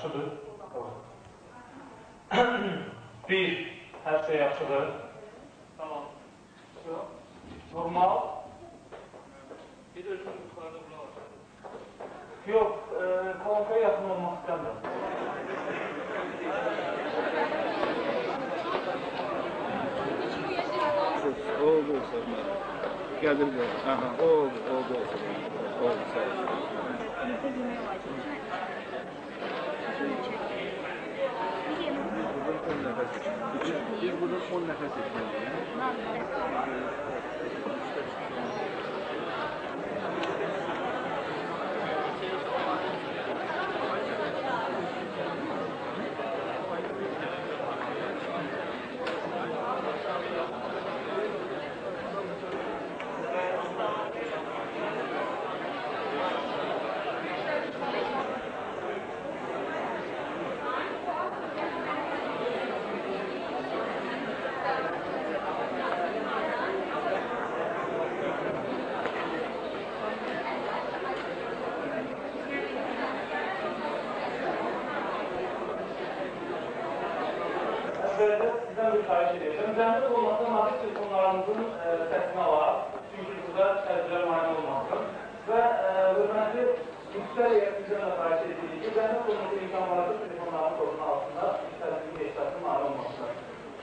Yaxşıdır? Bir, hər şey yaxşıdır. Tamam. Normal. Bir özüm yuxarıda bura var. Yox, kolonkaya yaxın olmaq istəmirəm. Oldu, Gəldim, aha, oldu, oldu, oldu, sağ olun. Buradan 10 nəfəs içməliyik. Biz buradan 10 nəfəs içməliyik. Sizdən bir xahiş edəcəm. Zəhmət olmasa mobil telefonlarımızın səsini alaq. Çünki burada tədbirlər mane olmasın. Və hörmətli müxtəsər heyətimizdən də xahiş edirik ki, zəhmət olmasa imkanlarda telefonların qoruna alsınlar, tədbirin gedişatına mane olmasınlar.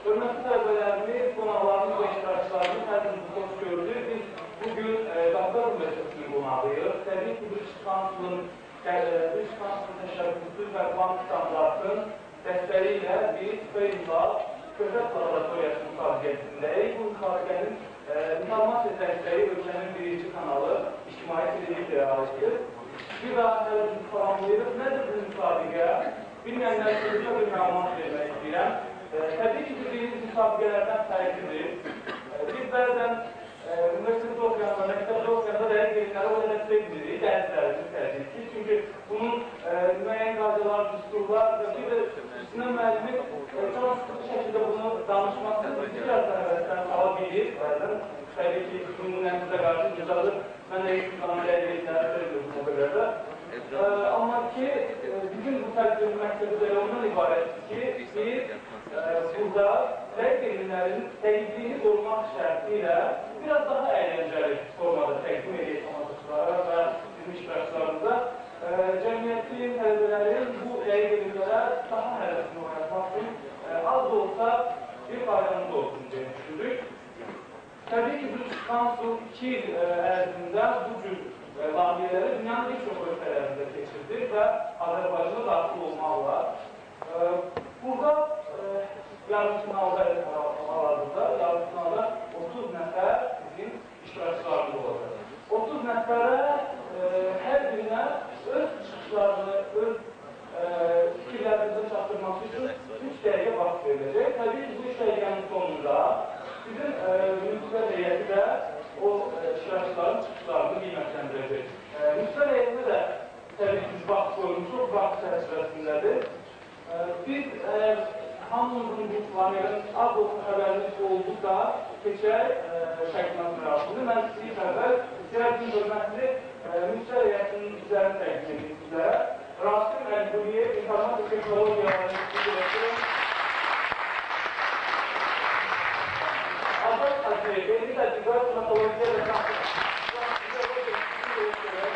Hörmətli tələbələrimiz, qonaqlarımız və iştirakçılarımız hər birinizi xoş gördük. Biz bugün Qafqaz Universitetinin qonağıyıq. Təbii ki, British Council-ın təşəbbüsü və Bank Standartın dəstəyi ilə biz FameLab Şöhrət Laboratoriyası müsabiqəsindəyik. Bu müsabiqənin informasiya dəstəyi ölkənin birinci kanalı İctimai Televiziyaya aiddir. Bir daha hər birinizi salamlayırıq. Nədir bu müsabiqə? Bilməyənlər üçün qısa bir məlumat vermək istəyirəm. Təbii ki, bildiyiniz müsabiqələrdən fərqlidir. Biz bəzən universitetdə oxuyanda, məktəbdə oxuyanda dəqiq elmləri o qədər sevmirik, dərslərimiz təbii ki. Çünki bunun müəyyən qaydalar, düsturlar və bir də üstünə müəllimi çox sıxı şəkildə bunu danışması bizi biraz da həvəsdən sala bilir. Bəzən təbii ki, nümunəmizə qarşı cüzadır. Mən də heç zaman dəqiq elmləri sevmiyorum o qədər də. Amma ki, bizim bu tədbirin məqsədi də ondan ibarətdir ki, biz burada dəqiq elmlərin dəqiqliyini qorumaq şərti ilə biraz daha əyləncəli formada təqdim edək tamaşaçılara və bizim iştirakçılarımıza cəmiyyətin, tələbələrin bu dəqiq elmlərə daha həvəsini oyatmaq üçün az da olsa bir faydamız olsun deyə düşündük. Təbii ki, British Council 2 il ərzində bu cür layihələri dünyanın bir çox ölkələrində keçirdir və Azərbaycana daxil olmaqla. Burada yarım finalda, hal-hazırda yarım finalda 30 nəfər bizim iştirakçılarımız olacaq. 30 nəfərə hər birinə öz çıxışlarını, öz fikirlərimizi çatdırması üçün 3 dəqiqə vaxt veriləcək. Təbii ki, bu 3 dəqiqənin sonunda bizim müxtəsər heyəti də o iştirakçıların çıxışlarını qiymətləndirəcək. Müxtəsər heyətinə də təbii ki, biz vaxt qoymuşuq, vaxt çərçivəsindədir. Biz əgər hamımızın bu layihədən az olsa xəbərimiz olduqda keçək təqdimat mərasimini. Mən ilk əvvəl sizlər üçün hörmətli müxtəsər heyətinin üzvlərini təqdim edeyim sizlərə. Rasim Əlquliyev, İnformasiya Texnologiyaları İnstitutu direktoru. Azad Hacıyev, Elmi Tədqiqat, Klimatologiya və Transportologiya İnstitutu direktoru.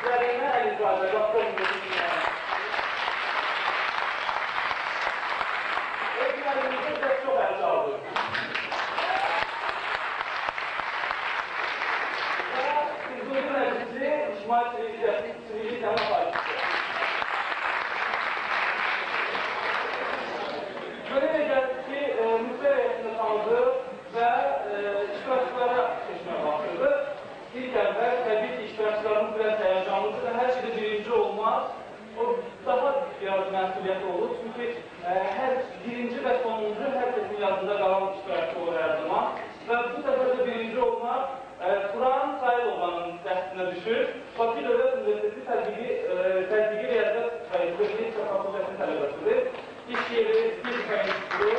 Zərinə Əlizadə, Qafqaz Universitetinin. Ev müəllimimizə çox əl çaldı. Və Füzuli Məclisi İctimai Televiziyanın faydalısı. Mənə elə gəldi ki, müxtəsər heyətini tanıdıq və iştirakçılara keçmək vaxtıdır. İlk əvvəl təbii ki, iştirakçılarımız biraz həyəcanlıdır və hər şeydə birinci olmaz. O daha biraz məsuliyyət olur. Çünki hər birinci və sonuncu hər kəsin yadında qalan iştirakçı olur hər zaman. Və bu səfər də birinci olmaq Turan Sayılovanın dəstinə düşür. Bakı Dövlət Universiteti Tədqiqi Riyaziyyat və Texnika Fakültəsinin tələbəsidir. İş yeri Fizika İnstitutu.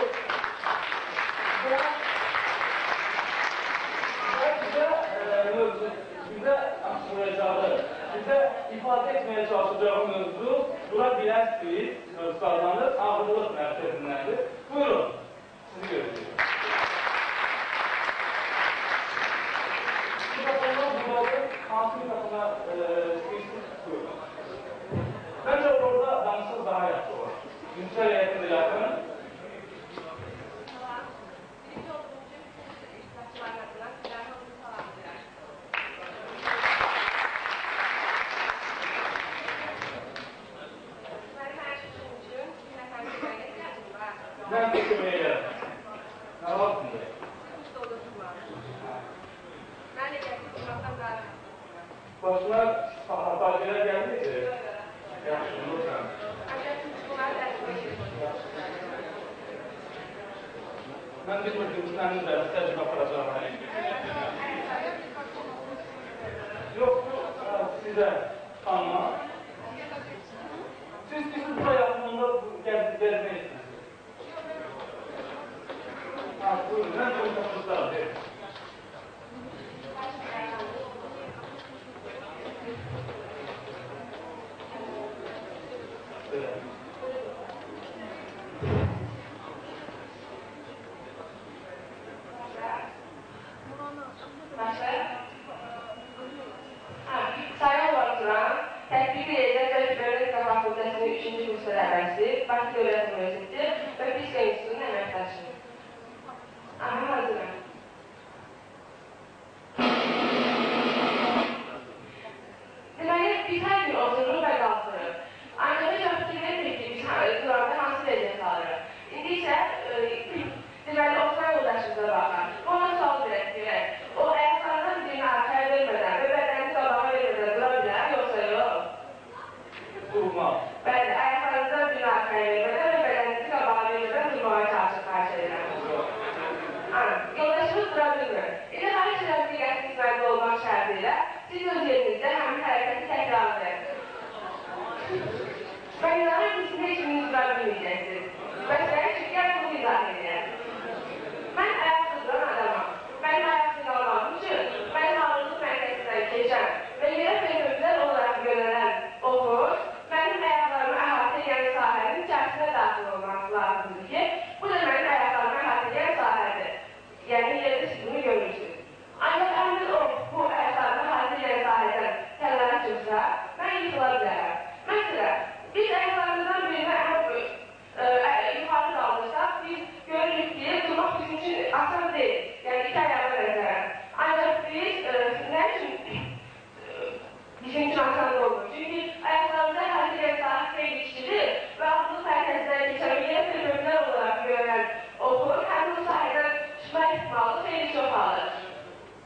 Və bizə mövzu, bizə açıqlayacağı Sizə ifadə etməyə çalışacağım mövzu dura bilərsiniz, mövzusu adlanır, ağırlıq mərkəzindəndir. Buyurun, sizi gözləyirəm. Mikrofonlar buradadır. Hansı mikrofona istəyirsiniz? Buyurun. Məncə orada danışsız daha yaxşı olar. Münsər heyətinə də yaxın. Salam. Birinci olduğum üçün bütün iştirakçıların adına sizlərin hamısını salamlayıram. Mənim hər şeyim üçün bir nəfər köməyə ehtiyacım var. Mən də kömək eləyərəm. Nə lazımdır? Siz doldurma. Mən də gəldim, durmaqdan daha rahat. Başına saxatacılar gəlməyəcək? Yox, yox. Yaxşı, olursan. Ancaq bunları dərsmə gedir. Mən bilmirdim ki, sənin də təcrübə aparacağım. Yox, bu sizə tanıma. Siz bura yaxınlığında gəzmək istəyirsiniz. Ha, buyurun, mən də tapmışlarım, verin. Belə. Başlayaq. Sayın Oturan, Tətbiqi Dövlət Pedaqogika Fakültəsinin 3-cü kurs tələbəsi, Bakı Dövlət Universiteti və Fizika İnstitutunun əməkdaşı. Aha, hazıram. Deməli, biz hər gün otururuq və qalxırıq. Ancaq heç vaxt fikir vermirik ki, biz duranda hansı vəziyyət alırıq. İndi isə, deməli, oturan yoldaşımıza baxaq. Ona sual verək, görək. O, ayaqlarından birini arxaya vermədən və bədənini qabağa vermədən dura bilər, yoxsa yox? Durmaq. Bəli, ayaqlarınızdan birini arxaya vermədən və bədəninizi qabağa vermədən durmağa çalışın, xahiş edirəm. Yoldaşımız dura bilmir. İndi xahiş edirəm diqqətli xidmətli olmaq şərti ilə siz öz yerinizdə həmin hərəkəti təkrarlayın. Mən inanıram ki, sizin heç biriniz dura bilməyəcəksiniz. Məsələn, çünki gəlin bunu izah edəyəm. Mən ayaqsız duran adamam. Mənim ayaqsız qalmağım üçün mənim ağırlıq mərkəzindən keçən və yerə perpendikulyar olaraq yönələn oxur mənim ayaqlarımı əhatə edən sahənin içərisinə daxil olması lazımdır ki, bu da mənim ayaqlarımı əhatə edən sahədir. Yəni, yerdə siz bunu görürsünüz. Ancaq həmin o, bu ayaqlarımı əhatə edən sahədən kənara çıxsa, mən yıxıla bilərəm. Məsələn, biz ayaqlarımızdan birini yuxarı qaldırsaq, biz görürük ki, durmaq bizim üçün asan deyil. Yəni, iki ayağa nəzərən. Ancaq biz nə üçün bizim üçün asan olmur? Çünki ayaqlarımıza əhatə edən sahə xeyli kiçilir və ağırlıq mərkəzindən keçən yerə perpendikulyar olaraq görünən oxur həmin o sahədən çıxma ehtimalı xeyli çoxalır.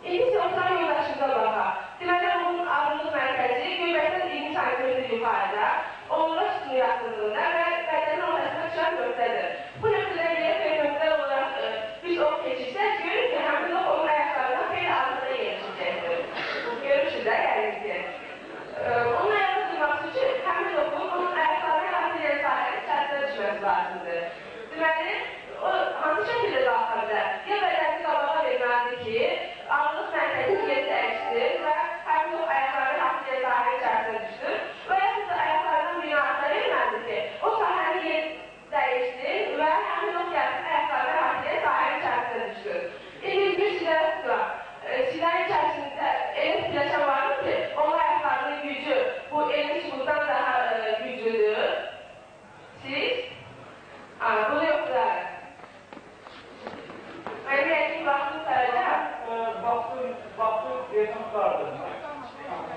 İndi isə oturan yoldaşımıza baxaq. Deməli, onun ağırlıq mərkəzi göbəkdən 20 sm yuxarıda, onurğa sütunu yaxınlığında və bədənin ortasına düşən nöqtədir. Bu nöqtədən yerə perpendikulyar olaraq biz ox keçirsək, görürük ki, həmin ox onun ayaqlarından xeyli arxada yerləşəcəkdir. Görürsünüz də, yəqin ki. Onun ayaqda durması üçün həmin oxun onun ayaqlarına əhatə edən sahənin içərisinə düşməsi lazımdır. Deməli, o hansı şəkildə qalxa bilər? Ya bədənini qabağa verməlidir ki, ağırlıq mərkəzini yeri dəyişsin və həmin o ayaqlarını əhatə edən sahənin içərisinə düşsün və yaxud da ayaqlarından birini arxaya verməlidir ki, o sahəni yeri dəyişsin və həmin o gəlsin ayaqlarını əhatə edən sahənin içərisinə düşsün. İndi biz sizlərə tuturaq. Sizlərin içərisində elə fikirləşən varmı ki, onun ayaqlarının gücü bu elmi sübutdan daha güclüdür? Siz? Bunu yoxdur. Mənim yəqin vaxtım qurtaracaq. Vaxtı deyəsən qurtardı.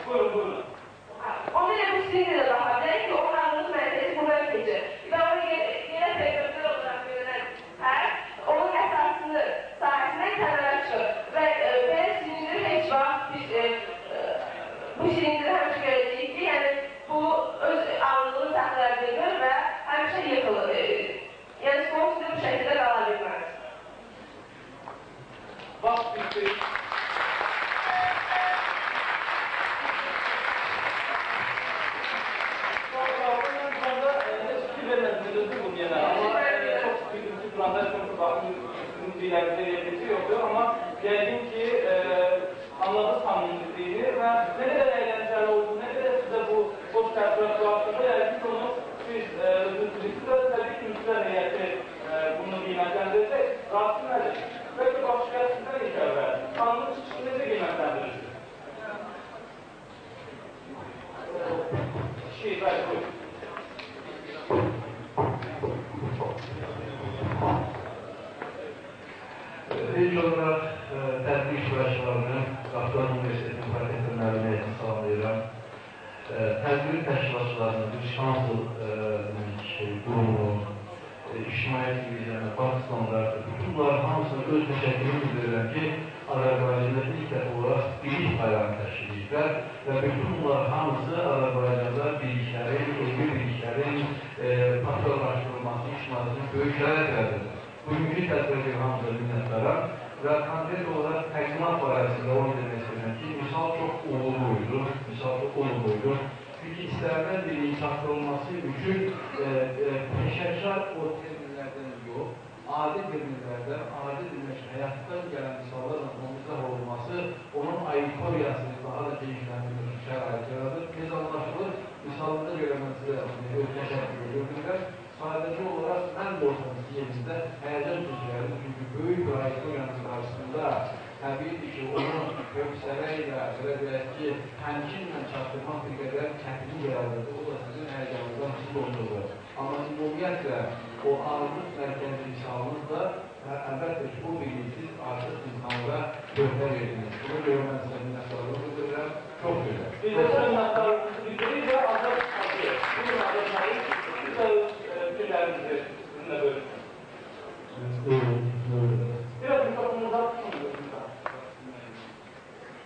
Buyurun, buyurun. Ona elə bu sizinlə də baxa bilərik ki, onun ağırlıq mərkəzi buradan keçir. Və o yerə perpendikulyar olaraq yönələn hərf onun əsasını sahəsindən kənara çıxır. Və belə silindiri heç vaxt biz bu silindiri həmişə görəcəyik ki, yəni bu öz ağırlığını saxlaya bilmir və həmişə yıxılır. Yəni sonsuz bu şəkildə qala bilməz. Vaxt bitdi. Mən duranda heç fikir vermədim, özür bunu yenə. Amma çox istəyirdim ki, duranda çünki baxın, sizin dillərinizdə eləyə yoxdur. Amma yəqin ki, anladınız hamının dediyini və nə qədər əyləncəli oldu, nə qədər British Council qurumunun, ictimaiyyət televiziyonuna, Bakı standartı, bütün bunların hamısına öz təşəkkürümü bildirirəm ki, Azərbaycanda ilk dəfə olaraq bilik bayramı təşkil ediblər və bütün bunların hamısı Azərbaycanda biliklərin, elmi biliklərin populyarlaşdırılması, ictimaiyyətin böyük şərait yaradır. Bugünkü tədbirə görə hamımıza minnətdaram və konkret olaraq təqdimat barəsində onu demək istəyirəm ki, misal çox uğurlu idi, misal çox uğurlu idi. Çünki istənilən birliyin çatdırılması üçün peşəkar o terminlərdən yox, adi terminlərdən, adi demək, həyatdan gələn misallarla onun izah olunması, onun auditoriyasını daha da genişləndirmək üçün şərait yaradır. Tez anlaşılır, misalında görə mən sizə öz təşəkkür edirəm. Sadəcə olaraq mən də olsam yerimizdə həyəcan keçirərdim, çünki böyük bir auditoriyanın qarşısında təbiidir ki, onu hövsələ ilə, belə deyək ki, təmkinlə çatdırmaq bir qədər çətinlik yaradırdı. O da sizin həyəcanınızdan hiss olunurdu. Amma ümumiyyətlə, o ağırlıq mərkəzi misalınız da əlbəttə ki, o birliyi siz artıq insanlara töhfə verdiniz. Buna görə mən sizə minnətdarlıq bildirirəm. Çox gözəl. Biz də sizə minnətdarlığımızı bildiririk və Azad Hacıyev. Buyurun Azad Hacıyev, siz də öz fikirlərinizi sizinlə bölüşün. Buyurun. Biraz mikrofonunuzu tutun.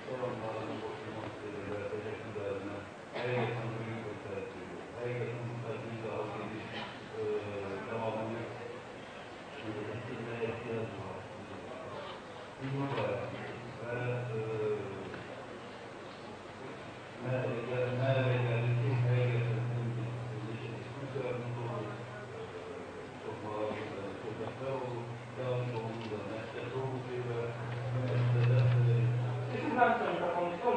Sorunlarını boşalmaq istəyirlər, təşəkkürlərinə həqiqətən böyük bir tədbir. Həqiqətən bu tədbirin daha geniş devamını etdirməyə ehtiyac var. Ümumi bayramı və mənə elə gəlir ki, həqiqətən bir diskussiyalarımız olur, çox maraqlı söhbətlər olur, yalnız onun da nəticəsi olur ki və bu nəticədə Siz mən sizə mikrofonu tutun.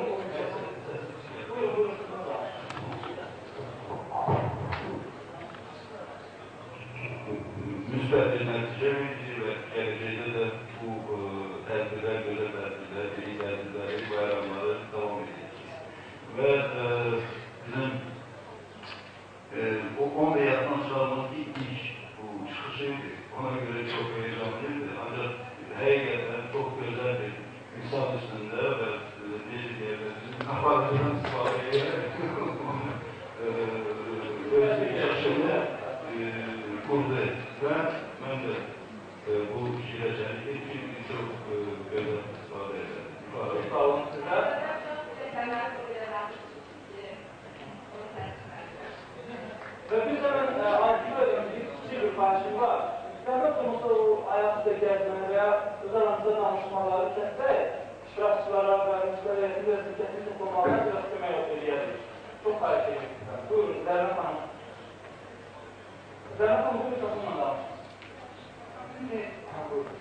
Buyurun, buyurun, sizin var. Müsbət bir nəticə verdi və gələcəkdə də bu tədbirlər, gözəl tədbirlər, bilik tədbirləri, bayramları davam edəcək. Və bizim onu da yaddan çıxarmaq ki, ilk bu çıxışı idi. Ona görə çox heyecanlıydı. Ancaq həqiqətən çox gözəl bir misal üstündə və necə deyərlər, bizim kafalarından istifadə edərək öz yaşını qurdu və mən də bu işlə şərik ki, çox gözəl istifadə edərəm. Çox sağ olun sizə. Və bir də mən arzu edirəm ki, kiçik bir xahişim var. Zəhmət olmasa o ayaqda gəzməni və ya öz aramızda danışmaları kəsək, iştirakçılara və müştəriyyətin biraz diqqətini toplamalarına biraz kömək eləyərik. Çox xahiş edirəm sizdən. Buyurun, Zərrə xanım. Zərrə xanım, bu mikrofonla danışın. Buyurun.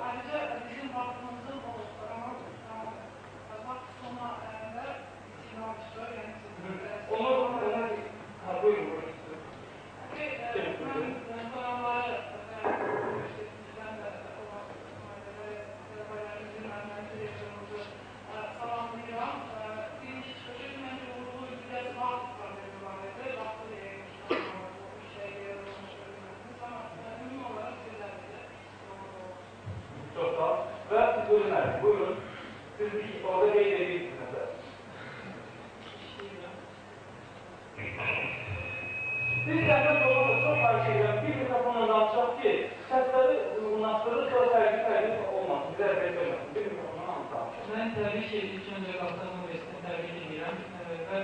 Ayrıca bizim vaxtımızın o vaxt sona ərəndə signal çıxır, yəni siz... Onu, ha, buyurun, buyurun. Mən soranları universitetimizdən də olan tələbələrimizin, müəllimlərimizin, rektorumuzu salamlayıram. Birinci çıxışı məncə uğurlu idi, biraz vaxt problemi var idi. Vaxtı da yayılmışdı, bu işə yayılmış ölmədiniz. Amma ümumi olaraq gözəldir. Çox sağ olun. Və buyurun, Əli, buyurun. Siz orada qeyd edirsiniz məsələn. Biz zəhmət olmasa çox xahiş edirəm, bir mikrofonla danışaq ki, səsləri uyğunlaşdırır, sonra fərqli-fərqli olmasın, bizə əziyyət verməsin. Bir mikrofonla hamı danışaq. Mən təbii ki, ilk öncə Qafqaz Universitetini təbrik edirəm və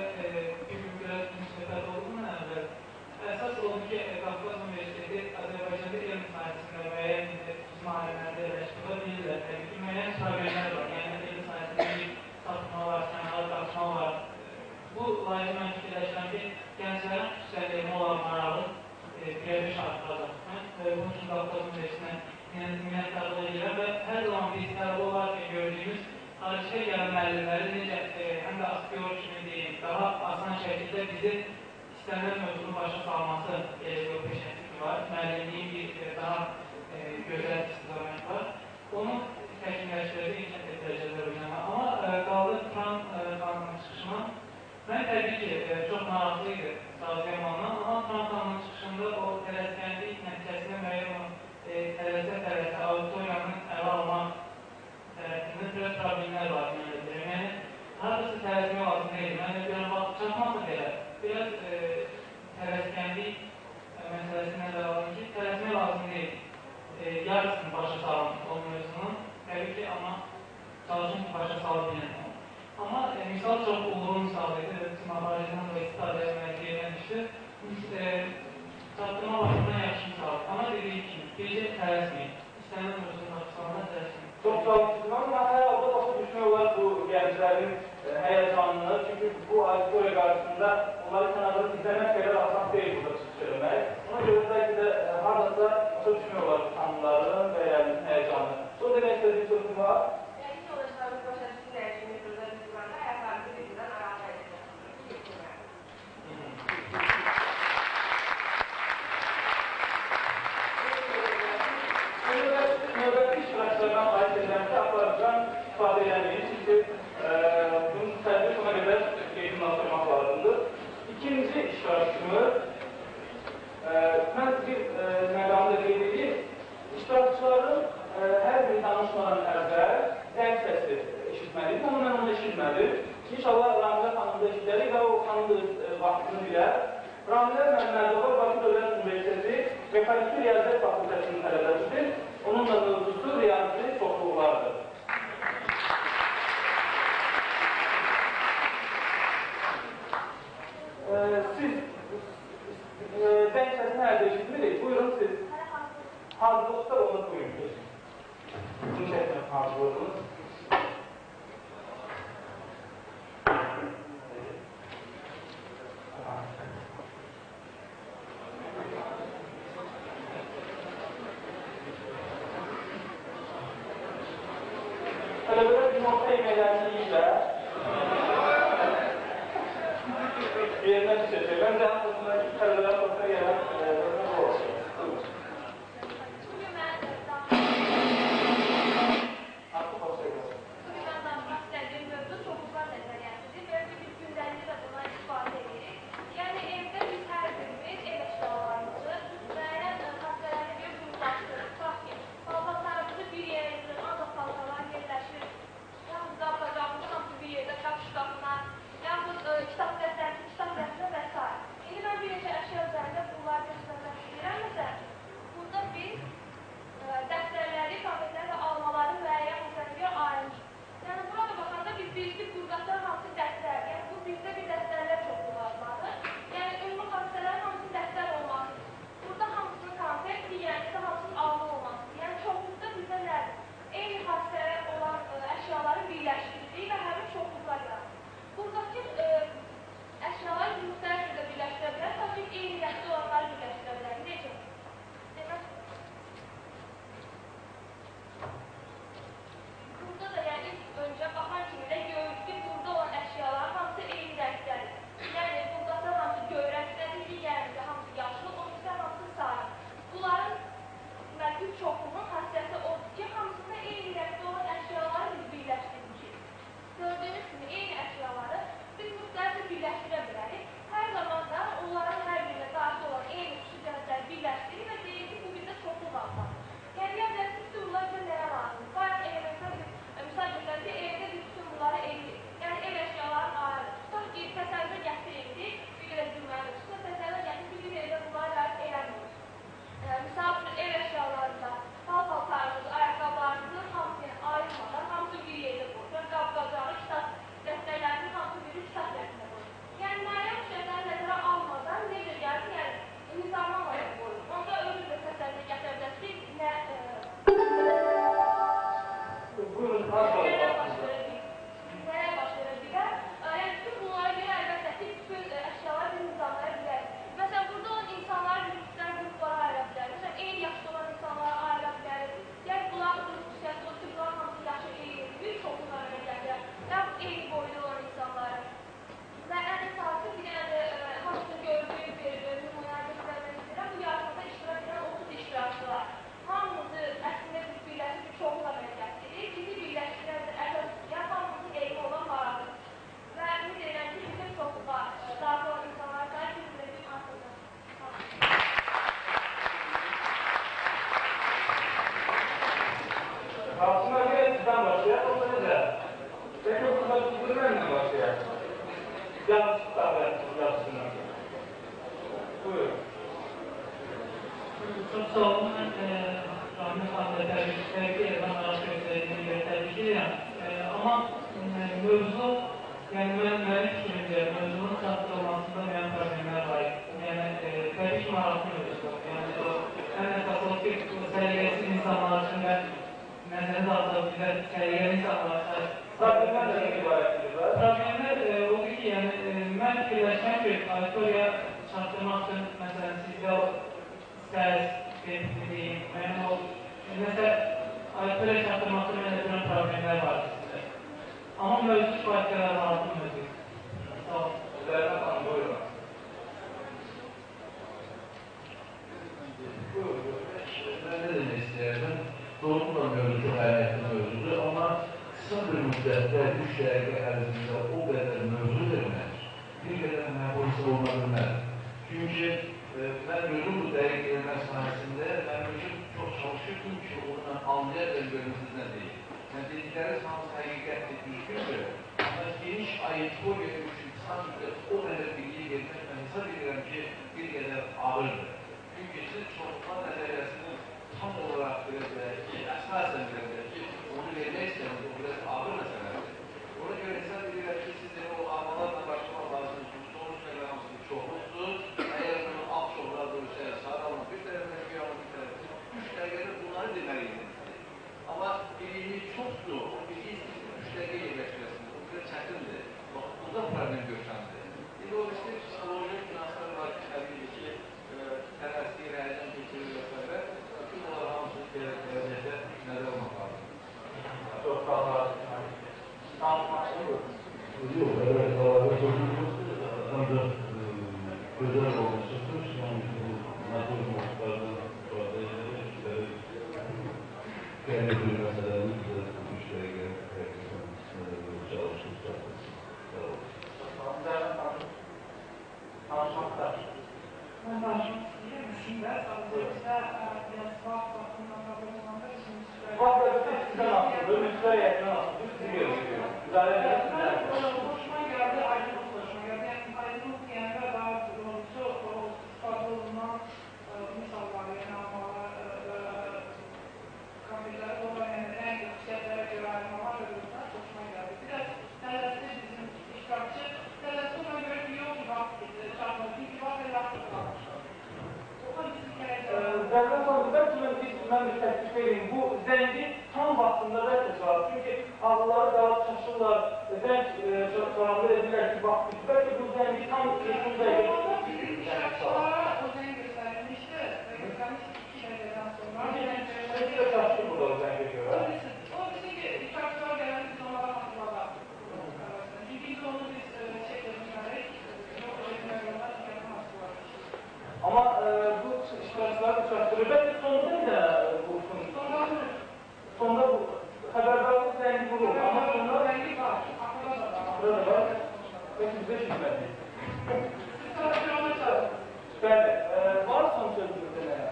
bir gün biraz müsbətlər oldu bundan əvvəl. Əsas oldu ki, Qafqaz Universiteti Azərbaycanda elm sahəsində müəyyən bizim alimlərdə yerləşdirilə bilirlər. Təbii ki, müəyyən problemlər var. Yəni, elm sahəsində bir satma var, sənələr qatma var. Bu layihə mən fikirləşirəm ki, gənclərin xüsusilə elmə olan marağı birebir artıracaq. Mən bunun üçün Qafqaz Universitetinə minnətdarlıq edirəm və hər zaman biz tələbə olarkən gördüyümüz xaricdə gələn müəllimləri necə həm də aktyor kimi deyim, daha asan şəkildə bizi istənilən mövzunun başa salması elə bir peşəsi var. Müəllimliyin bir daha gözəl istiqaməti var. Onu təkmilləşdirəcək, inkişaf etdirəcək Azərbaycana. Amma qaldı Turan xanımın çıxışına. Mən təbii ki, çox maraqlı idi Saziyə xanımdan, amma Turan xanımın çıxışında o tələskənlik nəticəsində müəyyən o tələsə-tələsə auditoriyanın ələ almaq tərəfindən biraz problemlər var, mən elə deyirəm. Yəni, hardasa tələsmək lazım deyil. Mən elə deyirəm, vaxt çatmadı. Danışmaq da belə, biraz tələskənlik məsəlesi nəzərə alın ki, tələsmək lazım deyil. Yarısını başa salın o mövzunun, təbii ki, amma çalışın ki, başa sala bilən. Amma misal çox uğurlu misal idi və bizim aparıcından da istifadə etmək yerinə düşdü. Çatdırma baxımından yaxşı misal. Amma dediyim kimi, bircə tələsməyin. İstənilən mövzunun başa salına tələsməyin. Çox sağ olun. Amma hər halda başa düşmək olar bu gənclərin həyəcanını. Çünki bu auditoriya qarşısında onları kənardan izləmək qədər asan deyil burada çıxış eləmək. Ona görə bəlkə də hardasa başa düşmək olar xanımların və əylərimizin həyəcanını. Son demək istədiyim sözüm var. Yəqin yoldaşlarımız başa düşsünlər ki, metroda biz duranda ayaqlarımızı bir-birindən aralı edəcək. Növbəti iştirakçılardan xahiş edirəm ki, aparıcıdan istifadə eləməyin. Çünki bunun tədbir sona qədər yekunlaşdırmaq lazımdır. İkinci iştirakçımız, mən bir məqamı da qeyd edeyim. İştirakçıların hər biri danışmadan əvvəl zəng səsi eşitməliydim, amma mən onu eşitmədim. İnşallah Ramilə xanım da eşidərik və o xanım da vaxtını bilər. Ramilə Məmmədova Bakı Dövlət Universiteti Mexaniki Riyaziyyat Fakültəsinin tələbəsidir. Onun da mövzusu riyazi çoxluqlardır. Siz zəng səsini hələ də eşitmirik. Buyurun siz. Hazırlıqda onu buyurun. Bunu çəkmək hazırlığınız. Tələbələr günorta yeməklərini yiyirlər. Yerinə düşəcək. Məncə hamısında tələbələr xoşuna gələn bu olsun. Bugün mən danışmaq istədiyim mövzu çoxluqlar nəzəriyyəsidir və biz gündəlikdə də bundan istifadə edirik. Yəni evdə biz hər birimiz ev əşyalarımızı müəyyən xassələrə görə qruplaşdırırıq. Tutaq ki, paltarlarımızı bir yerə yığırıq, ancaq paltarlar yerləşir. Yaxud qab-qacağımızı hamısını Sağ olun, mən Rahimə xanımla təbrik edirəm, maraq göstərdiyinə görə təbrik edirəm. Amma mövzu, yəni mənim fikrimcə, mövzunun çatdırılmasında müəyyən problemlər var. Yəni, təbii ki, maraqlı mövzudur. Yəni, o, ən əsas o ki, səliqəsiz insanlar üçün və nəzərə alsaq bizə səliqəli insanlar üçün. Problemlər nə ibarətdir? Problemlər odur ki, yəni, mən fikirləşirəm ki, auditoriya çatdırmaq üçün, məsələn, sizdə o səs, deyim, müəyyən o, nəsə, auditoriya çatdırmaq üçün mənə görən problemlər var sizdə. Amma mövzu kifayət qədər maraqlı mövzu. Sağ olun. Zərrə xanım, buyurun. Buyurun. Mən nə demək istəyərdim? Doğru da mövzu çox əhəmiyyətli mövzudur, amma qısa bir müddətdə, 3 dəqiqə ərzində o qədər mövzu vermək, bir qədər məqbul oluna bilməz. Çünki mən özüm bu dəqiq vermə sahəsində mən özüm çox çalışırdım ki, onu mən anlaya bilməm siz nə deyil. Yəni, dedikləriniz hamısı həqiqətdir, düzgündür. Amma geniş auditoriya üçün qısa müddət o qədər bilgi vermək, mən hesab edirəm ki, bir qədər ağırdır. Çünki siz çoxluqlar nəzəriyyəsinin tam olaraq belə deyək ki, əsasən belə deyək ki, onu vermək istəyirsiniz, o biraz ağır məsələdir. Ona görə hesab edirəm ki, siz demək o almalarla başlamaq lazımdır ki, sonuç qədər hamısı çoxluqdur. Əgər bunu ağ çoxluğa dönüşsə, sarı alma bir tərəfdən, göy alma bir tərəfdən, 3 dəqiqədə bunları deməliydiniz. Amma biliyiniz çoxdur, o biliyi siz 3 dəqiqə yerləşdirəsiniz, o biraz çətindir. Bax, burada problem görsəndir. İndi o birisi psixoloji finanslar var ki, təbii ki, tələsir, həyəcan keçirir və s. Bütün bunlar hamısı gələcəkdə nəzər olmaq lazımdır. Çox sağ olun. Danışmaq istəyir. Yox, əvvəl əlavə sözümüz ancaq gözəl olmuşdur. Yəni, bu məhdud notlardan istifadə edərək qeyri bir məsələni bizə 3 dəqiqə həqiqətən çalışıb çatdırsın. Sağ olun. Danışmaq istəyir. Mən danışmaq istəyirəm, əslində, sadəcə biraz vaxt vaxtından problem olanda üçün Vaxt əlbəttə sizdən asılıdır, müxtəsər heyətindən asılıdır, sizi gözləyir. Müdaxilə edərsiniz. Xoşuma gəldi, aydınlıq xoşuma gəldi. Yəni, aydınlıq deyəndə daha doğrusu o istifadə olunan misallar, yəni almalar və kompüterlər, onlar yəni rəng, xüsusiyyətlərə görə ayrılmalar və bunlar xoşuma gəldi. Bir də tələsi bizim iştirakçı, tələsi ona görə ki, yox ki, vaxt çatmadı, çünki vaxt elə vaxt qalmışdı. Zərrə xanım, bəlkə mən bir təklif edeyim. Bu zəngi tam vaxtında bəlkə çalar. Çünki ağılları daha çaşırlar, zəng çalanlar edirlər ki, vaxt bitir. Bəlkə bu zəngi tam son dəqiqə. Bizim iştirakçılara o zəng göstərilmişdi və göstərilmişdi 2 dəqiqədən sonra. Çünki də çaşdı burada o zəngə görə. O bilsin ki, iştirakçılar gələndə biz onlara xatırladaq. Çünki biz onu biz çək etməliyik. Amma bu iştirakçıları çatdırır. Bəlkə sonda bir dənə vursun. Sonda bu xəbərdarlıq zəngi vurur. Amma sonda zəngi var. Axırda da var. Axırda da var. Bəlkə bizə eşitməliyik. Siz sadəcə ona çatın. Bəli. Var son sözünüz deməyə.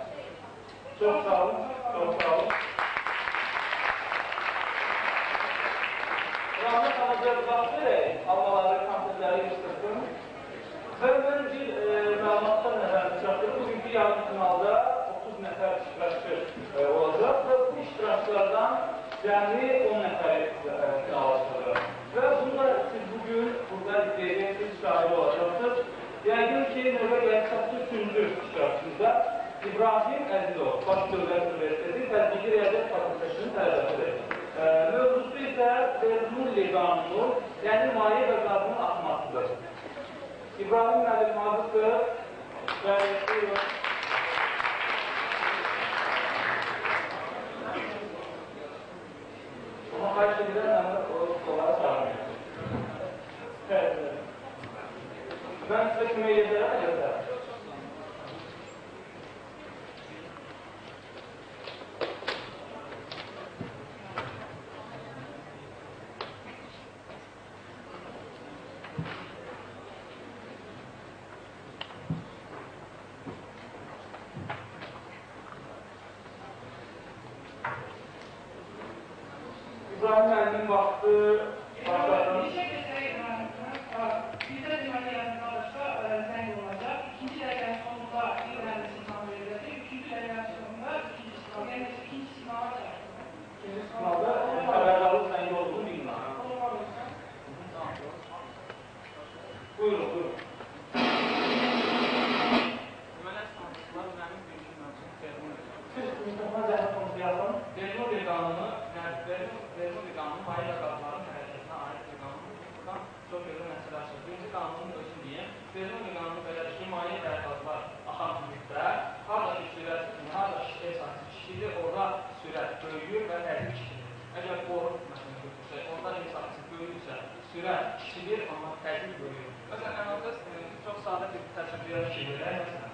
Çox sağ olun. Çox sağ olun. Rahmet xanım, biraz vaxt verək. Almaları, konfetləri yığışdırsın. Və mən bir məlumatdan nəzərimi çatdırım. Bugünkü yarım finalda 30 nəfər iştirakçı olacaq və bu iştirakçılardan cəmi 10 nəfəri finala çıxacaq. Və bunu da siz bugün burada izləyəcəksiniz, şahidi olacaqsınız. Yəqin ki, növbə gəlib çatdı 3-cü iştirakçımıza İbrahim Əzizov, Bakı Dövlət Universiteti Tətbiqi Riyaziyyat Fakültəsinin tələbəsidir. Mövzusu isə Bernoulli qanunu, yəni maye və qazının axmasıdır. İbrahim müəllim hazırsınız. Bəli, buyurun. Amma xahiş edirəm, məni o stollara çağırmayın. Evet. Mən sizə kömək edə bilərəm, əlbəttə. İbrahim müəllimin vaxtı başlasın. Bir şey desək, bizdə deməli yarım zəng olacaq. İkinci dəqiqənin sonunda bir dənə siqnal veriləcək. Üçüncü dəqiqənin sonunda Buyurun, buyurun. Deməli, əslində, mənim birinci mövzum Bernoulli. Siz mikrofona zəhmət olmasa yaxın. Bernoulli qanunu, Bernoulli qanunu maye və qazların hərəkətinə aid bir qanundur. Buradan çox gözəl məsələ açılır. Birinci qanunun özünü deyim. Bernoulli qanunu belədir ki, maye və qazlar axan mühitdə harada sürət, harada S sayısı kiçikdir, orada sürət böyüyür və təzyiq kiçilir. Əgər boru məsələn götürsək, orada S sayısı böyüyürsə, sürət kiçilir, amma təzyiq böyüyür. Məsələn, əlavə çox sadə bir təsəvvürə fikir verək, məsələn.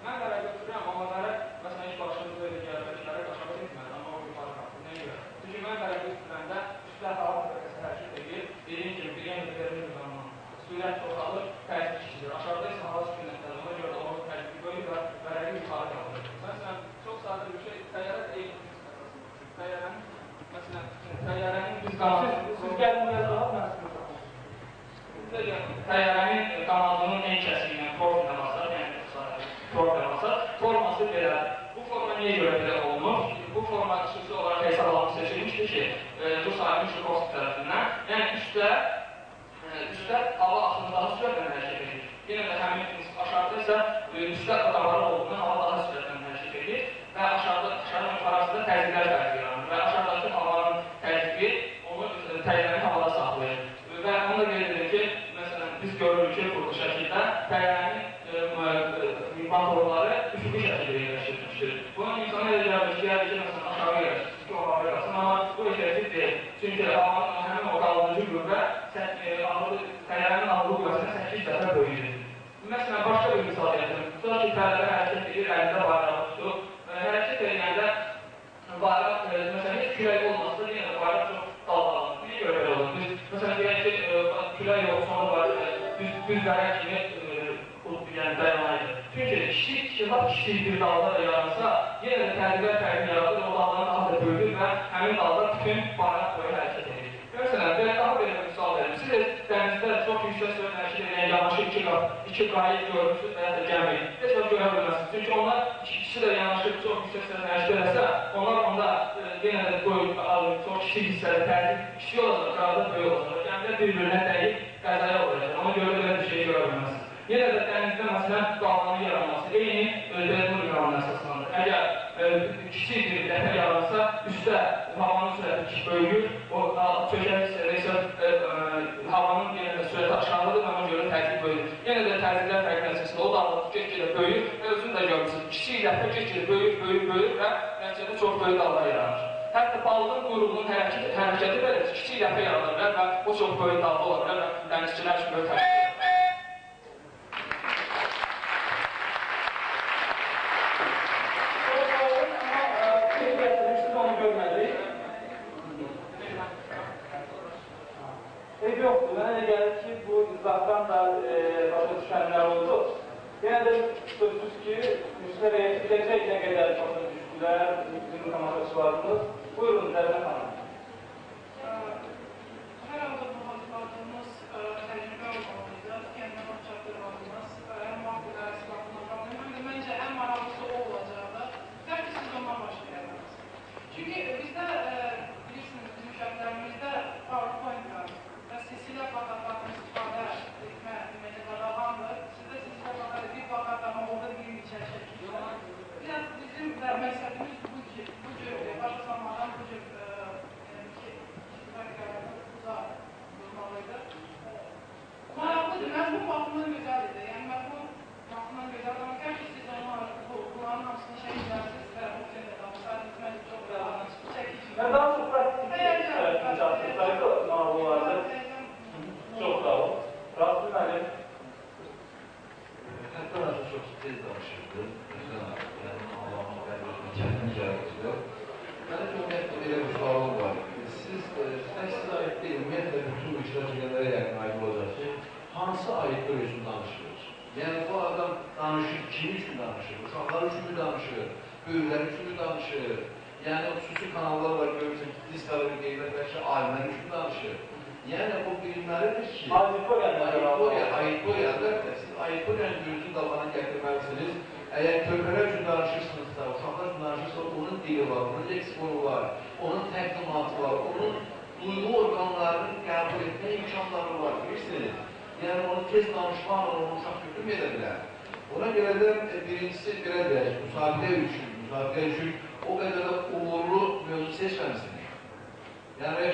Mən vərəq götürürəm, amma vərəq, məsələn, heç başımıza elə gəlir ki, vərəq aşağı getmədi, amma o yuxarı qalxır. Nəyə görə? Çünki mən vərəq götürəndə üstə hava təbəqəsi hərəkət edir, dediyim kimi, bir yenə Bernoulli qanunu sürət çoxalır, təzyiq kiçilir. Aşağıda isə hava sükunətləri, ona görə də onun təzyiqi böyüyür və vərəqi yuxarı qaldırır. Məsələn, çox sadə bir şey, təyyarə də eyni prinsip əsasında uçur. Təyyarənin, məsələn, təyyarənin düz qanadı... Siz gəlin biraz rahat, mən sizi saxlayım. Təyyarənin qanadının en kəsiyi ilə profilə basar, yəni profilə basar, forması belədir. Bu forma niyə görə belə olunur? Bu forma xüsusi olaraq hesablanıb seçilmişdir ki, Rus alimi Şukovski tərəfindən. Yəni üstə hava axını daha sürətlə hərəkət edir. Yenə də həmin prinsip aşağıda isə üstə qabarıq olduğundan hava daha sürətlə hərəkət edir və aşağıda yuxarısında təzyiqlər fərqi yaranır və aşağıdakı havanın təzyiqi onu təyyarəni havada saxlayır. Və onu da qeyd edir ki, məsələn, biz görürük ki, burada şəkildə təyyarənin motorları üfüqi şəkildə yerləşdirilmişdir. Bunun insana elə gəlir ki, yəni ki, məsələn, aşağı yerləşdirir ki, o havaya qalsın, amma bu effektiv deyil. Çünki havanın həmin o qaldırıcı qüvvə təyyarənin ağırlıq qüvvəsindən 8 dəfə böyüyür. Məsələn, başqa bir misal gətirim. Tutaq ki, tələbə hərəkət edir, əlində bayrağı tutub. Hərəkət edəndə bayraq, məsələn, heç külək olmasa, yenə də bayraq çox dalğalanır. Niyə görə belə olur? Biz, məsələn, deyək ki, külək yox, sonra bayraq düz vərəq kimi yəni dayanaydı. Çünki kiçik, lap kiçik bir dalda da yaransa, yenə də təzyiqlər fərqini yaradır, o daldanı daha da böyüdür və həmin dalda bütün bayraq boyu hərəkət edir. Məsələn, belə daha belə bir misal verim. Siz dənizdə çox yüksək sürətlə hərəkət edən yanaşı iki qayıq görmüsünüz və ya da gəmi. Heç vaxt görə bilməzsiniz. Çünki onlar ikisi də yanaşı çox yüksək sürətlə hərəkət eləsə, onlar onda yenə də çox kiçik hissədə təzyiq kiçik olacaq, qıraqda böyük olacaq. Gəmilər bir-birinə dəyib qəzaya olacaq. Ona görə belə bir şey görə bilməzsiniz. Yenə də dənizdə məsələn dalğanın yaranması eyni Bernoulli qanununa əsaslanır. Əgər kiçik bir ləpə yaransa, üstə havanın sürəti böyüyür, o çökən hissədə isə havanın yenə də sürəti aşağıdadır və ona görə təzyiq böyüyür. Yenə də təzyiqlər fərqi nəticəsində o dalğa get-gedə böyüyür və özünü də görmüsünüz. Kiçik ləpə get-gedə böyüyür, böyüyür, böyüyür və nəticədə çox böyük dalğa yaranır. Hətta balığın quyruğunun hərəkəti belə kiçik ləpə yarana bilər və o çox böyük dalğa ola bilər və dənizçilər üçün böyük təhlükə. Eybi yoxdur. Mənə elə gəlir ki, bu izahdan da başa düşənlər oldu. Yenə də sözsüz ki, Müslümə bəyə biləcək nə qədər başa düşdülər bizim tamaşaçılarımız. Buyurun, Zərrə xanım. Hər halda bu hazırladığımız təcrübə olmalıydı. Kendinə baş çatdırmalıyız. Həm vaxt idarəsi baxımından problem, həm də məncə ən maraqlısı o olacaqdı. Bəlkə siz ondan başlayardınız. Çünki bizdə, bilirsiniz, bizim şərtlərimizdə PowerPoint var. Və silsilə plakatlarını istifadə etmə ümumiyyətlə qadağandır. Sizdə silsilə plakatı bir plakat, amma orada bir neçə şəkil var. Biraz bizim də məqsədimiz bu ki, bu cür başa salmadan bu cür vərəqələrdə uzaq durmalıydı. Maraqlıdır, məzmun baxımından gözəl idi. Yəni məzmun baxımından gözəldir, amma kaş ki siz onlar, bunların hamısını şəkillərsiniz və bu cür danışsaydınız, məncə çox çəkici. Mən daha çox praktik tərəfini çatdırsaydı, maraqlı olardı. Çox sağ olun. Rasim müəllim. Hətta Rasim çox tez danışırdı. Yəni, Allahın bəzən çətin gəlirdi. Mənim ümumiyyətlə belə bir sualım var. Siz tək sizə aid deyil, ümumiyyətlə bütün bu iştirak edənlərə yəqin aid olacaq ki, hansı aidlər üçün danışır? Yəni, bu adam danışır, kim üçün danışır? Uşaqlar üçün mü danışır? Böyüklər üçün mü danışır? Yəni, xüsusi kanallar var, görürsən ki, diskara bir qeybət bəlkə alimlər üçün danışır. Yəni, o bilinməlidir ki, auditoriya, əlbəttə, siz auditoriyanın gözünün qabağına gətirməlisiniz. Əgər körpələr üçün danışırsınızsa, uşaqlar üçün danışırsınızsa, onun dili var, onun leksikonu var, onun təqdimatı var, onun duyğu orqanlarının qəbul etmə imkanları var. Yəni onu tez danışmaqla onu uşaq götürməyə də bilər. Ona görə də birincisi belə deyək, müsabiqə üçün o qədər də uğurlu mövzu seçməmisiniz. Yəni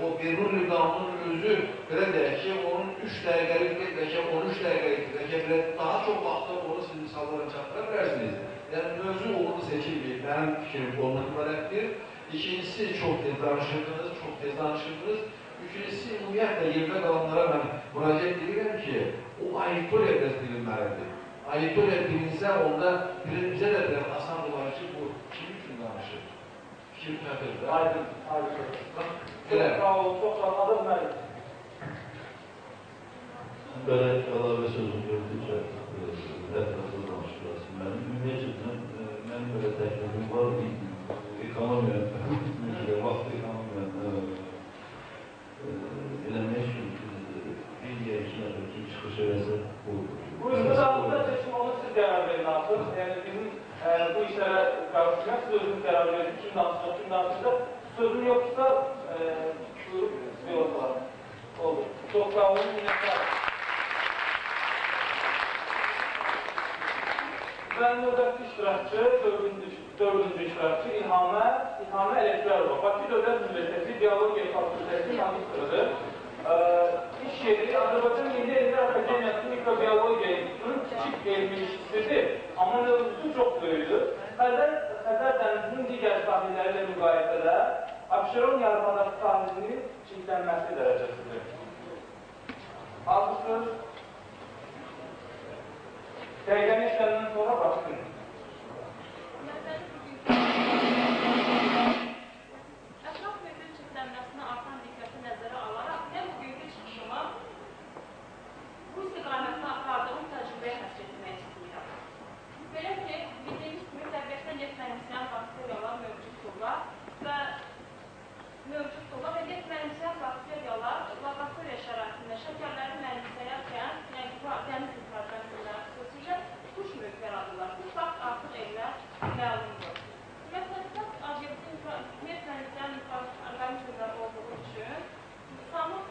o Bernoulli qanunun özü belə deyək ki, onun 3 dəqiqəlik, bəlkə 13 dəqiqəlik, bəlkə belə daha çox vaxtda onu siz misallarla çatdıra bilərsiniz. Yəni mövzu uğurlu seçilməyib, mənim fikrim ondan ibarətdir. İkincisi, çox tez danışırdınız, Üçüncüsü, ümumiyyətlə, yerdə qalanlara mən müraciət edirəm ki, o auditoriya biraz bilinməlidir. Auditoriya bilinsə, onda bizə də biraz asan olar ki, bu kim üçün danışır? Fikir təfəkkür. Aydın, aydın. Çox sağ olun, çox sağ olun. Adım mənim. Belə əlavə sözüm gördükcə, ətraflı danışdılar. Mənim ümumiyyətlə, mənim belə təklifim var, ekonomiya, vaxt ekonomiya eləmək üçün bir ya iki nəfər kim çıxış eləsə olur. Buyurun, bu da seçim onu siz qərar verin artıq. Yəni bizim bu işlərə qarışmıyor, siz özünüz qərar verin, kim danışacaq, kim danışacaq. Sözün yoxsa buyurub yola salalım. Oldu. Çox sağ olun, minnətdarım. Və növbəti iştirakçı, dördüncü iştirakçı İlhamə Ələkbərova. Bakı Dövlət Universiteti Biologiya Fakültəsi magistrıdır. İş yeri Azərbaycan Milli Elmlər Akademiyası Mikrobiologiya İnstitutunun kiçik elmi işçisidir, amma mövzusu çox böyüdür. Xəzər dənizinin digər sahilləri ilə müqayisədə Abşeron yarımadası sahilinin çirklənməsi dərəcəsidir. Hazırsınız? Dəqiqəni işləndən sonra başlayın. Ətraf mühitin çirklənməsinə artan diqqəti nəzərə alaraq, mən bugünkü çıxışımı bu istiqamətdə apardığım təcrübəyə həsr etmək istəyirəm. Belə ki, bildiyimiz kimi təbiətdə neft mənimsəyən bakteriyalar mövcuddurlar və neft mənimsəyən bakteriyalar laboratoriya şəraitində şəkərləri mənimsəyərkən, yəni dəniz mikroorqanizmləri xüsusilə turş mühit yaradırlar. Bu fakt artıq elmə məlumdur. Ümumiyyətlə, obyektin neft mənimsəyən mikroorqanizmlər olduğu üçün Samur,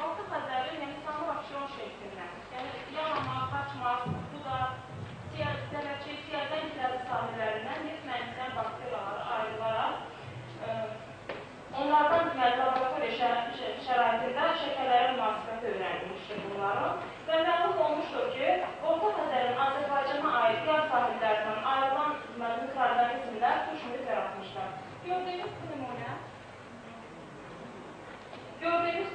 Orta Xəzərin, yəni Samur Abşeron şerifindən, yəni Yalama, Qaçmaq, Buda, Dərəçi, Siyərdən Giləli sahillərindən neft mənimsəyən bakteriyaları ayrılaraq onlardan deməli, laboratoriya şəraitində şəkərlərin münasibəti öyrənilmişdir bunların və məlum olmuşdur ki, Orta Xəzərin Azərbaycana aid yar sahillərindən ayrılan mikroorqanizmlər turş mühit yaratmışlar. Gördüyünüz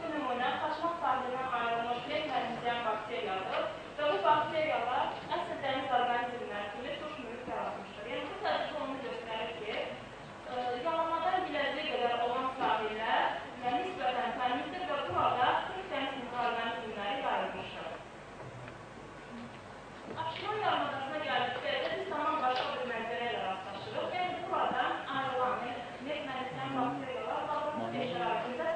bu nümunə Qaçmaq sahilindən ayrılmış neft mənimsəyən bakteriyadır və bu bakteriyalar əsl dəniz orqanizmləri kimi turş mühit yaratmışdır. Yəni, bu təcrübə onu göstərir ki, Yalamadan Giləziyə qədər olan sahillər nisbətən təmizdir və burada sırf dəniz mikroorqanizmləri yayılmışdır. Abşeron yarımadasına gəldikdə biz tamam başqa bir mənzərə ilə rastlaşırıq. Yəni, buradan ayrılan neft mənimsəyən bakteriyalar laboratoriya şəraitində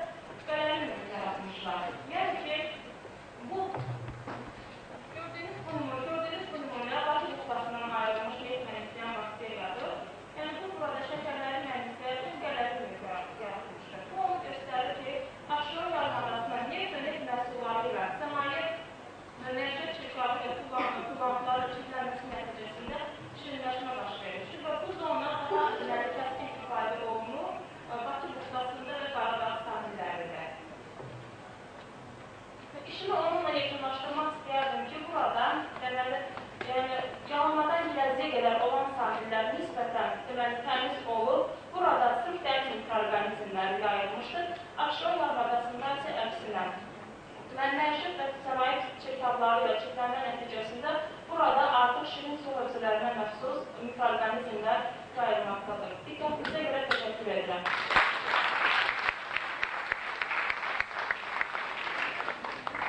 qələmi mühit yaratmışlar. Yəni ki, bu gördüyünüz bu nümunə Bakı buxtasından ayrılmış neft mənimsəyən bakteriyadır. Yəni, bu burada şəkərləri mənimsəyər, qələmi mühit yaratmışdır. Bu onu göstərir ki, Abşeron yarımadasına neft və neft məhsulları ilə sənaye və məişət çirkabı ilə kullanıları çirklənməsi nəticəsində şirinləşmə baş vermişdir və bu zona daha deməli, kəskin ifadə olunur Bakı buxtasında və Qaradağ sahillərində. İşimi onunla yekunlaşdırmaq istəyərdim ki, burada deməli, yəni, Yalamadan Giləziyə qədər olan sahillər nisbətən deməli, təmiz olub, burada sırf dəniz mikroorqanizmləri yayılmışdır. Abşeron yarımadasında isə əksinə. Məişət və sənaye çirkabları ilə çirklənmə nəticəsində burada artıq şirin su hövzələrinə məxsus mikroorqanizmlər yayılmaqdadır. Diqqətinizə görə təşəkkür edirəm.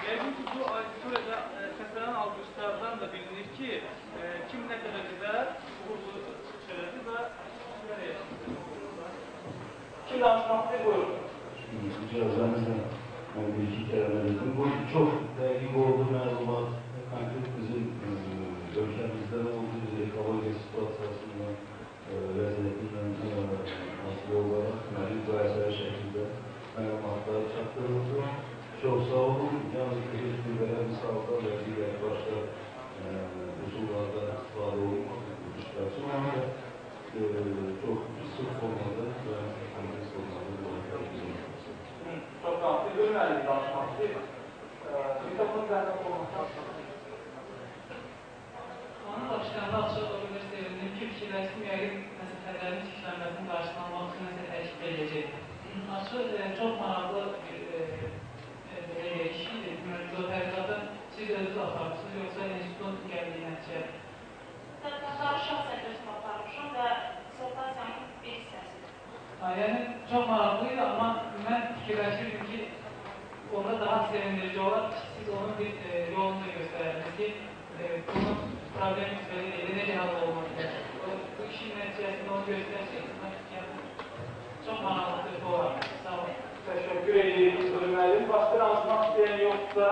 Yəqin ki, bu auditoriyada səslənən alqışlardan da bilinir ki, kim nə dərəcədə uğurlu çıxış elədi və nereye? Kim danışmaq istəyir, buyurun. İcazənizlə mən bir iki kəlmə dedim. Bu çox dəqiq oldu məlumat. Konkret bizim ölkəmizdə nə oldu, biz ekologiya situasiyasından, vəziyyətindən asılı olaraq müqayisəli şəkildə məlumatlar çatdırıldı. Çox sağ olun. Yalnız heç bir belə misalda və digər başqa üsullardan istifadə olunmadı. Ona da çox sıx formada və kompleks formada olacaq. Çox sağ olun. Siz ölməliyik danışmaq istəyir. Mikrofon zəhmət olmasa. Onun başlayanda açıq o qədər sevindim ki, fikirləşdim, yəqin nəsə xəzərin çirklənməsinin qarşısını almaq üçün nəsə təklif edəcək. Açıq çox maraqlı bir belə deyək, iş idi. Tədqiqatı siz özünüz aparmışsınız, yoxsa institutun gəldiyi nəticə? Tədqiqatları şəxsən özüm aparmışam və dissertasiyanın bir hissəsidir. Yəni, çox maraqlı idi, amma mən fikirləşirdim ki, onda daha sevindirici olar ki, siz onun bir yolunu da göstərərdiniz ki, bunun problemimiz belə deyil, necə həll olunur. Bu işin nəticəsində onu göstərsək, yəni, çox maraqlı töhfə olar. Sağ olun. Təşəkkür edirik İlqar müəllim. Başqa danışmaq istəyən yoxsa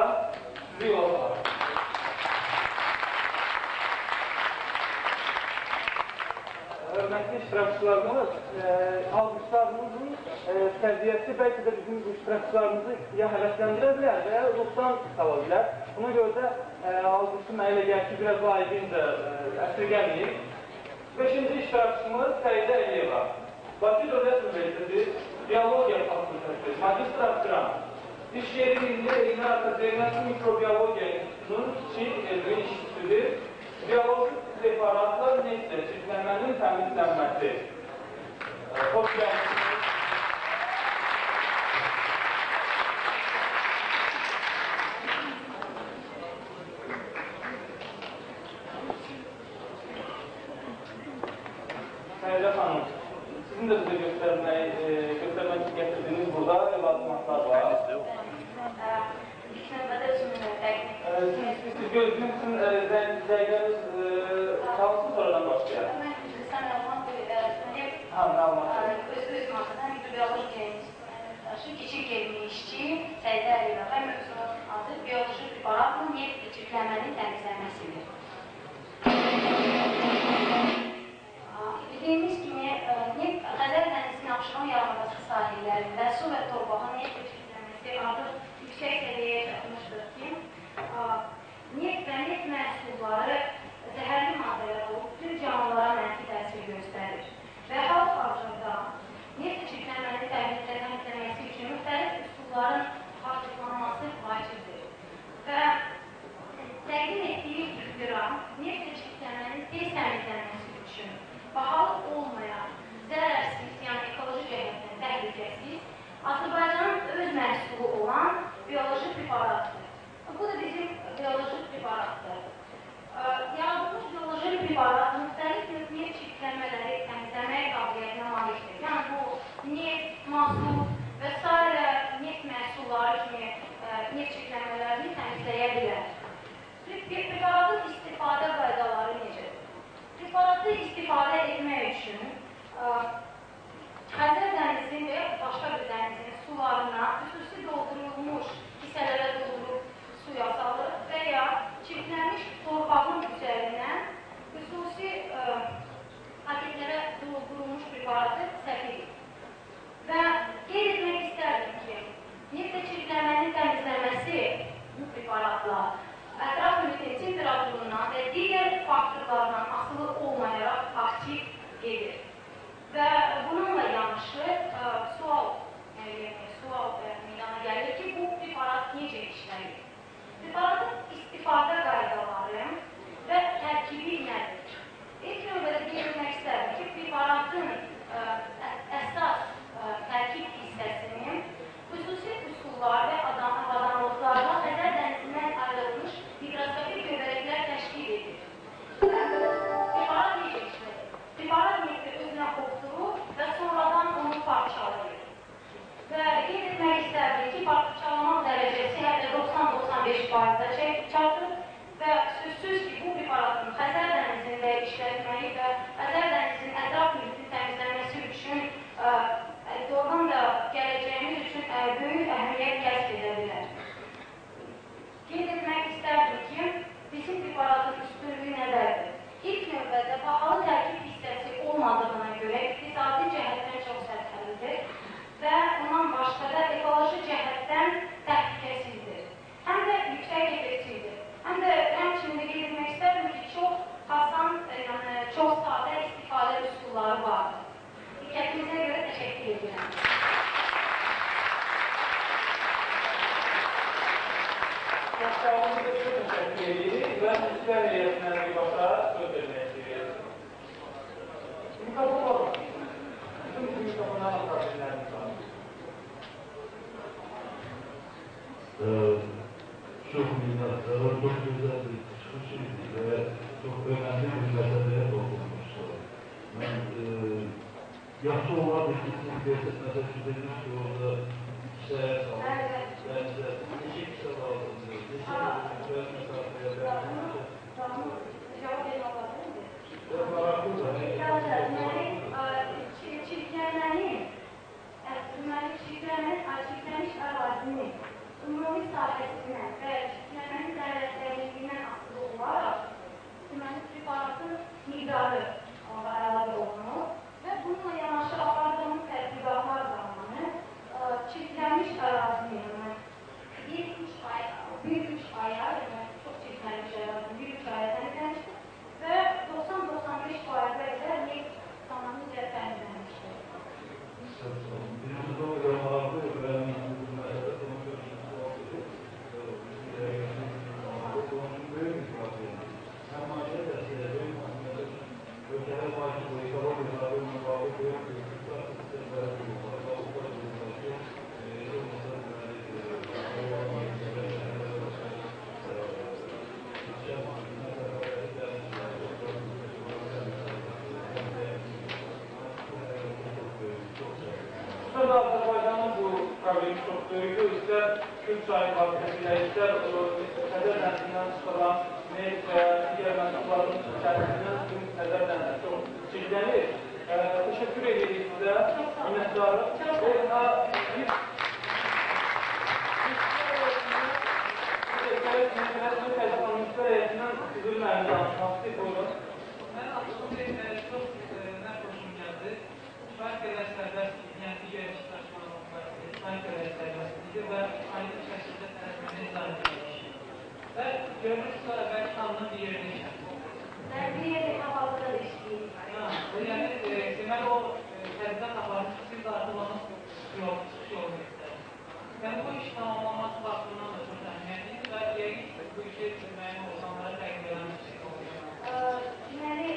sizi yola salarıq. Hörmətli iştirakçılarımız, alqışlarımızın səviyyəsi bəlkə də bizim bu iştirakçılarımızı ya həvəsləndirə bilər və ya ruhdan sala bilər. Buna görə də alqışı mənə elə gəlir ki, biraz layiqincə əsirgəməyib. Beşinci iştirakçımız Səidə Əliyeva. Bakı Dövlət Universiteti Biologiya Fakültəsi, magistr aspirant. İş yeri Milli Elmlər Akademiyası Mikrobiologiya İnstitutunun kiçik elmi işçisidir. Bioloji preparatlar neftle çirklənmənin təmizlənməsi. Xoş gəlmisiniz. Səidə xanım, sizin də bizə göstərmək üçün gətirdiyiniz burada ləvazimatlar var. İlk növbədə özümü təqdim etmək. Siz gözünüz üçün zəngəniz çalsın, sonradan başlayaq. Mən üzrəsən məlumat öz masasına mikrobioloji əməkdaşı, kiçik elmi işçi Səidə Əliyeva və mövzunun adı bioloji preparatla neft çirklənmənin təmizlənməsidir. Bildiyimiz kimi, neft Xəzər dənizinin Abşeron yarımadası sahillərində su və torpağın neft çirklənməsi artıq yüksək səviyyəyə çatmışdır ki, neft və neft məhsulları zəhərli maddələr olub, bütün canlılara mənfi təsir göstərir. Və hal-hazırda neft çirklənmənin təmizlənməsi üçün müxtəlif üsulların hazırlanması vacibdir. Və təqdim etdiyi ixtira neft çirklənmənin tez təmizlənməsi üçün bahalı olmayan, zərərsiz, yəni ekoloji cəhətdən təhlükəsiz, Azərbaycanın öz məhsulu olan bioloji preparatdır. Bu da bizim bioloji preparatdır. Yaradılmış bioloji preparat müxtəlif növ neft çirklənmələri təmizləməyə qabiliyyətinə malikdir. Yəni bu, neft, mazut və s. neft məhsulları kimi neft çirklənmələrini təmizləyə bilər. Preparatın istifadə qaydaları necədir? Preparatı istifadə etmək üçün Xəzər dənizinin və başqa bir dənizin sularına xüsusi doldurulmuş kisələrə doldurub suya salır və ya çirklənmiş torpağın üzərindən xüsusi paketlərə doldurulmuş preparatı səpirik. Və qeyd etmək istərdim ki, neft çirklənmənin təmizlənməsi bu preparatla ətraf mühitin temperaturundan və digər faktorlardan asılı olmayaraq aktiv gedir. Və bununla yanaşı sual meydana gəlir ki, bu preparat necə işləyir? Preparatın istifadə qaydaları və tərkibi nədir? İlk növbədə qeyd etmək istərdim ki, preparatın əsas tərkib hissəsini xüsusi üsullar və avadanlıqlarla Xəzər dənizindən ayrılmış mikroskopik göbələklər təşkil edir. Preparat necə işləyir? Preparat nefti özünə hopdurur və sonradan onu parçalayır. Və qeyd etmək istərdim ki, parçalamaq dərəcəsi hətta 90-95%-ə çatır və sözsüz ki, bu preparatın Xəzər dənizində işlətməyi və Xəzər dənizinin ətraf mühitinin təmizlənməsi üçün doğrudan da gələcəyimiz üçün böyük əhəmiyyət kəsb edə bilər. Çox sağ olun, sizə çox təşəkkür edirik və münsiflər heyətinə birbaşa söz vermək istəyirik. Mikrofon var mı? Bütün mikrofonlar atabillərimiz var. Çox minnətdarım, çox gözəl bir çıxış idi və çox önəmli bir məsələyə toxunmuşdur. Mən yaxşı olardı ki, siz deyirsiniz, məsəl üçün dediniz ki, orada kisəyə salın, dənizə, neçə kisə lazımdır, neçə məsafəyə dənizə. Cavab vermək lazımdır. Maraqlıdır. Deməli, çirklənmənin, deməli, çirklənmiş ərazinin ümumi sahəsindən və çirklənmənin dərinliyindən asılı olaraq, deməli, preparatın miqdarı əlavə olunur və bununla yanaşı apardığımız tədqiqatlar zamanı çirklənmiş ərazinin, yəni 1-3 aya, yəni çox çirklənmiş ərazinin 1-3 aya təmizlənmişdir və 90-95%-ə qədər neft tamamilə təmizlənmişdir. Birincisi o qədər maraqlı və bu məsələ ona görə bunun üçün böyük bir problemdir. Həm maddi dəstəyə, böyük məsələ üçün ölkədə vacib bu ekologiya problemlə bağlı böyük bir sistemlərə qurulmalı, qalıqlar qurulmalı ki, heç olmasa deməli, Xüsusən də Azərbaycanın bu problemi çox böyükdür. İstər Kür çayı vasitəsilə, istər Xəzər dənizindən çıxılan neft və digər məhsulların içərisindən bütün Xəzər dənizi çox çirklənir. Təşəkkür edirik sizə, minnətdarıq. Münsiflər heyətindən Füzuli müəllim danışmaq istəyir, buyurun. Mən açıqlı çox nə xoşum gəldi. Kifayət qədər sərbəst, yəni digər iştirakçılarla müqayisədə kifayət qədər sərbəst idi və aydın şəkildə tələbəni izah edilmiş. Və görünür ki, əvvəlki xanımın bir yerində işləyir. Mən bir yerdə hal-hazırda da işləyir. Yəni, deməli, o tədqiqat aparmış, siz də artıq onun çıxış yolunu istəyirsiniz. Yəni, bu iş tamamlanması baxımından da çox əhəmiyyətlidir və yəqin ki, bu işi müəyyən orqanlara təqdim edən bir şey olacaq. Deməli,